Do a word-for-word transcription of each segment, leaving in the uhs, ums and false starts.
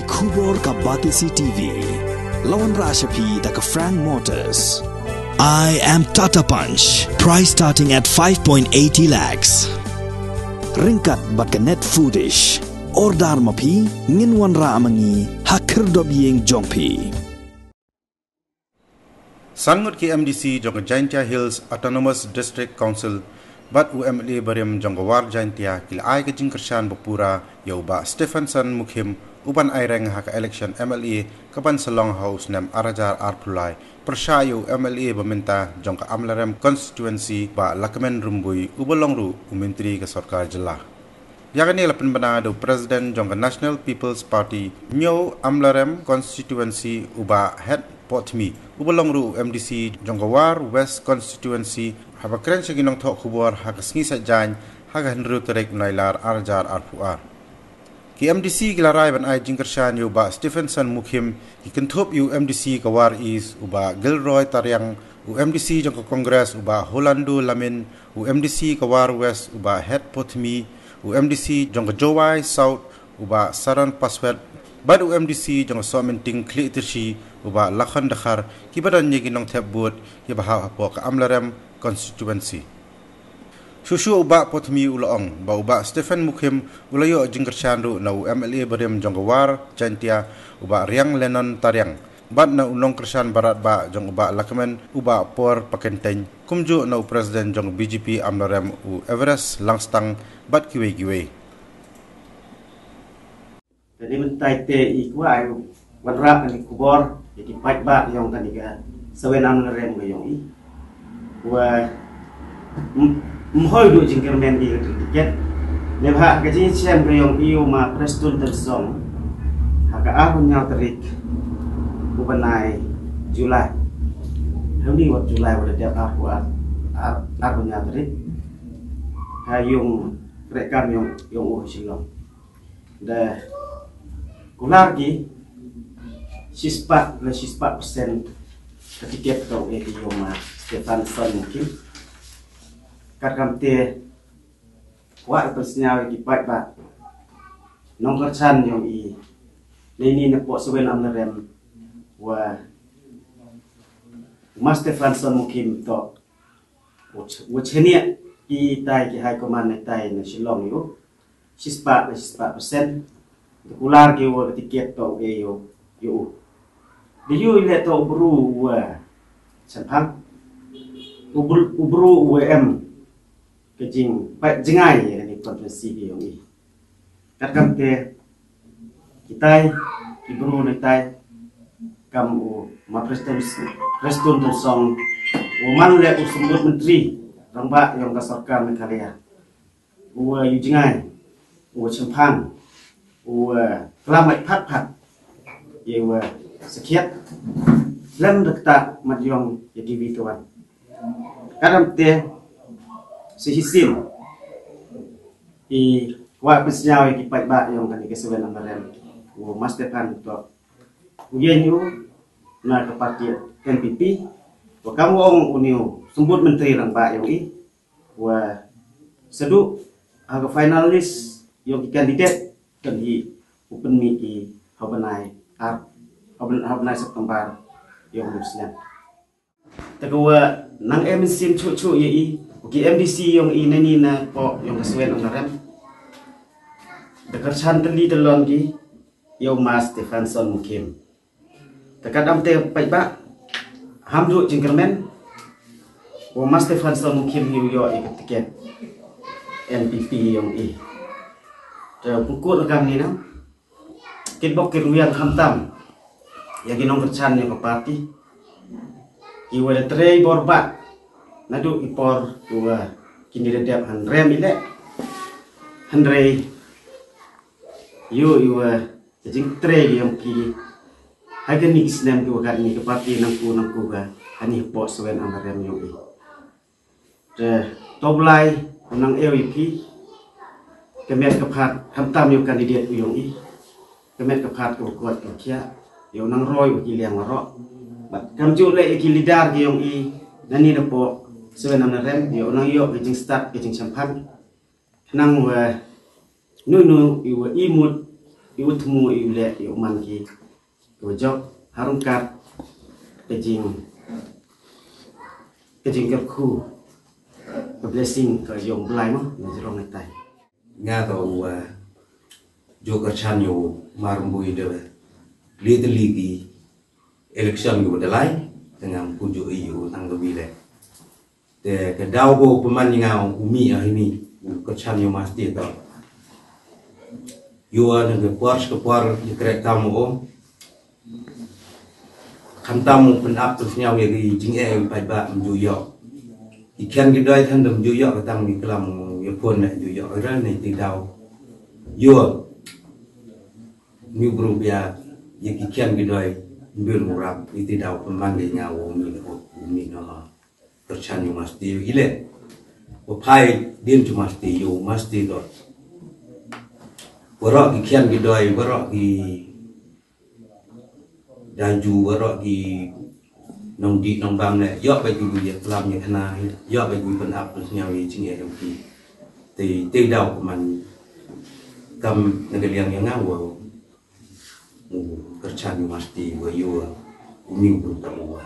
Khubor ka Batesi T V. La wanrah sha phi da ka Frank Motors. I am Tata Punch. Price starting at five point eighty lakhs. Ryngkat bad ka Net Foodish. Order ma phi, ngin wanrah ma ngi ha khyrdop ïing jong phi. San ngut ki M D C jong ka Jaintia Hills Autonomous District Council bad u M L A barim jong ka War Jaintia ki la ai ka jingkyrshan bapura ïa u Bah Stephenson Mukhim, u ban aireng ha ka election M L A ka ban sa long ha u snem ar hajar arphew lai, pyrshah ïa u M L A ba mynta jong ka Amlarem constituency, Bah Lahkmen Rymbui, u ba long ruh u myntri ka sorkar jylla. Ïa kane la pynbna da u President jong ka National People's Party, Hynñiewamlarem Constituency, u Bah Head Potmi, u ba long ruh u M D C jong ka War West Constituency, haba kren sha ki nongthoh khubor ha ka sngi Saitjaiñ, ha ka hynriew tarik Nailar ar hajar arphew ar. Ki M D C ki la rai ban ai jingkyrshan ïa u Bah Stephenson Mukhim, ki kynthup ïa u M D C ka War East, u Bah Gilroy Tariang, u M D C jong ka Congress, u Bah Holando Lamin, u M D C ka War West, u Bah Head Potmi, u M D C jong ka Jowai South, u Bah Saron Paswet, bad u M D C jong ka Sohmynting Khliehtishi, u Bah Lakhon Dkhar, ki ba don ïa ki nongthep vote ki ba hap hapoh ka Amlarem constituency. Shuh shuh u Bah Potmi u la ong ba u Bah Stephen Mukhim u la ïoh jingkyrshan ruh na u M L A barim jong ka War Jaintia, u Bah Riang Lenon Tariang, bad na u nongkyrshan barat bah jong u Bah Lahkmen, u Bah Por Pakenteng, kumjuh na u President jong B J P Amlarem, u Everest Langstang, bad kiwei kiwei. Te mynta te i kwah ai wanrah kane ka khubor ïa ki paidbah jong kane ka Seven Amlarem ka jong i. Wa m-, ym hoi duh jingkyrmen ïa ka tiket. Neibhah ka jingshem ka jong i u Ma Prestone Tynsong ha ka arphew hynñiew tarik u bnai July. Hynrei wat July wat dep arphew ar, ar, arphew hynñiew tarik. Ha ïung treikam jong, jong u Shillong. Da kular ki shispah, la shispah percent ka tiket ka u e ki u Ma Stephenson Mukhim. Katkam te kwah pynsngew ïa ki paidbah nongkyrshan jong i neini napoh Seven Amlarem wa Ma Stephenson Mukhim to u ch-, u chniah i tai ki high command na tai na Shillong ïa u. Shispah, shispah percent. Da kular ki wa ka tiket to u e ïa u. Ïa u. Da ïa u i leh to u bru wa shemphang. U bru, u bru wa em ka jing, pa, jingai ïa kane ka constituency ka jong i. Katkam te kitai, ki bru na tai, kam u Ma Prestone, Prestone Tynsong, u man leh u symbud myntri rangbah jong ka sorkar Meghalaya. U, uh, ïa u jingai, u shemphang, u, uh, klam mat phat phat ïa u, uh, sakhiat. Lem da kata mat jong ïa ki wi ki wan. Katkam te sa shisien i kwah pynsngew ïa ki paidbah jong kane ka Seven Amlarem, u Ma Stephen to u ïeng ïa u na ka party N P P. Wa kam u ong une u symbud myntri rangbah jong i, wa shaduh ha ka final list jong ki candidate kan hi u pynmih ki ha u bnai ar, ha u bnai, ha u bnai September jong u snem. Te ka wa nang em mynsiem chuh chuh ïa i, ki M D C jong i neini napoh jong ka Seven Amlarem. Da kyrshan tylli tyllon ki ïa u Ma Stephenson Mukhim. Te katkam te paidbah, ham duh jingkyrmen, u Ma Stephenson Mukhim hi u ïoh ïa ka tiket N P P jong i. Te u pynkut la kam ni na. Kitbok kitrwiang khamtam ïa ki nongkyrshan ïa ka party. Ki wa da trei bor bha naduh ki por ki wa kine da dep hynrem i leh. Hynrei ïa u i wa ka jingtrei jong ki ha kine ki snem ki wa kat ni ka party nangku nangku ka ha ni hapoh Seven Amlarem jong i. Te to Blai u nang ïoh ïa phi ka met ka phad khamtam ïa u candidate u jong i. Ka met ka phad ka wa koit ka wa khiah ïa u nang roi u ki liang waroh. Bad kamjooh leh ïa ki leader ki jong i na ni napoh Seven Amlarem ïa u nang ïoh ka jingstad ka jingshemphang. Khnang wa nu nu i wa i mut i u thmu i u leh i u man ki. Ka jok harung kat ka jing ka jingkyrkhu ka blessing ka jong Blai mo na jrong na tai. Nga ka u jo kyrchan yo mar mbui de li te li ki election yo de lai tengam ku jo i yo tang de wi le. Te ka daw ko peman nga u mi a hini u kyrchan yo mas ti to. Yo ne ke por ke por di krek tam o. Khamtam u pynap tu sñiaw ya ki jingeh ya ki paidbah mynjur ïoh. Ki khian ki doi than da mynjur ïoh ka tang ki klam ya phone na mynjur ïoh ra na iti daw. Yo. Ni bru bia ya ki khian ki doi mynjur u rap iti daw pynman de nga u mi u mi no. Kyrchan yu masti yu ile. Wa phai din chu masti yu masti dot. Warok ki khian ki doi warok ki daju warok ki nong di nong bam le yok ba ju ya klam ya khana yok ba ju pynap pyn sñiaw yi jingeh yong ki. Te te daw kuman kam na ka liang ya nga wa u kyrchan yu masti wa yu u mi u ta wa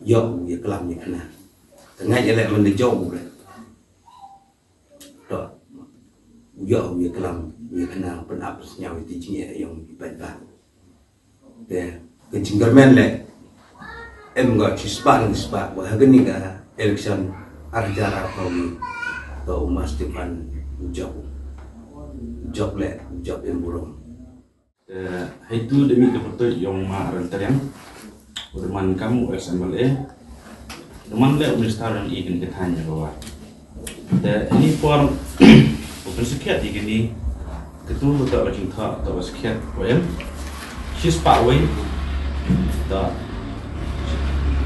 yok u ya klam ya khana. Te ngai ya le man de jong u le. To yok u ya klam ya khana pynap pyn sñiaw yi ti jingeh yong ki paidbah. Te ka jingkyrmen le em ga chi spah ngi spah wa ha kani ka election ar hajar ar phaw ni. To u ma Stephen u jok u jok le u jok em burom. Te haitu da mi ka patoi yong ma Ran Tariang. U da man kam u S M L A. Teman le u minister yong i kin ka thaiñ ya ka wa. Te ini por u pynskhiat i kini ketu to ba jingthoh to ba skhiat ko em. Shi spah wei to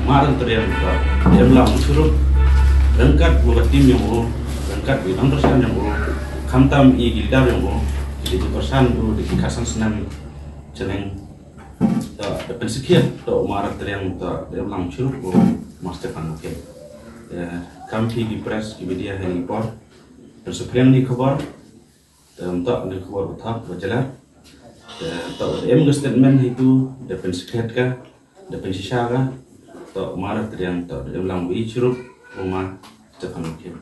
ma Ran Tariang to em lam churup rengkat bu ka tim yong u rengkat bu nang persan yong u khamtam i ki leader yong u ki tu persan u di ki khasan senam cheneng. To da pynskhiat to ma Ran Tariang to da em lam churup u ma Stephen Mukhim. Kam phi ki press ki media ha ni por. Pynsaphriang ni khubor. Te mynta ni khubor u thap ba jela. Te mynta da em ga statement hitu da pynskhet ka da pynshisha ka. To ma Ran Tariang to da em lang wi churup u ma Stephen Mukhim.